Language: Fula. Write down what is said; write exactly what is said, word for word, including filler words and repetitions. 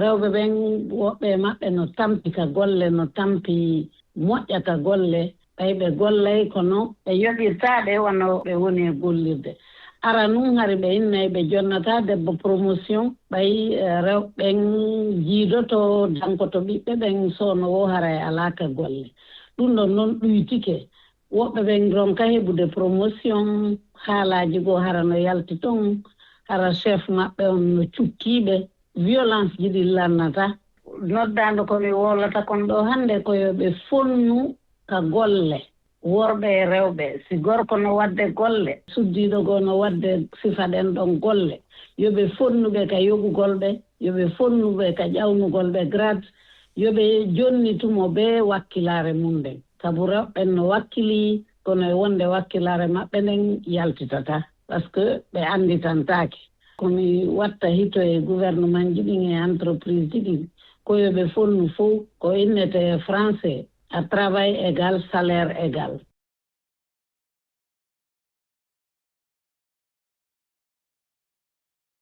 Rewɓe ɓen, woɓɓe e maɓɓe no tampi ka golle, no tampi moƴƴa ka golle. Ɓay ɓe gollay kono ɓe yoɓirtaa ɓe wano ɓe woni e gollirde. Ara nun hari ɓe innay ɓe jonnataa debbo promotion, ɓay eh, rewɓe ɓen jiidoto, dankoto ɓiɓɓe ɓen, soono wo haray alaa ka golle. Ɗum ɗon non ɗuytike. Woɓɓe ɓen ronka heɓude promotion, haalaaji goo hara no yalti ton, hara chef maɓɓe on no cukkiiɓe. Violence ji ɗin lannata. Noddaandu ko mi wolata kon ɗoo hannde ko yo ɓe fonnu ka golle, worɓe e rewɓe. Si gorko no waɗde golle, suddiiɗo goo no waɗde sifa ɗen ɗon golle, yo ɓe fonnu ɓe ka yoɓugol ɓe, yo ɓe fonnu ɓe ka ƴawnugol ɓe grade, yo ɓe jonnitu mo bee wakkilaare mun nden. Sabu rewɓe ɓen no wakkilii, kono e wonde wakkilaare maɓɓe nden yaltitataa, parce que ɓe annditantaake. Ko mi watta hito e gouvernement ji ɗin e entreprise ji ɗin, ko yo ɓe fonnu fow ko innete e français à travail égal, salaire égal.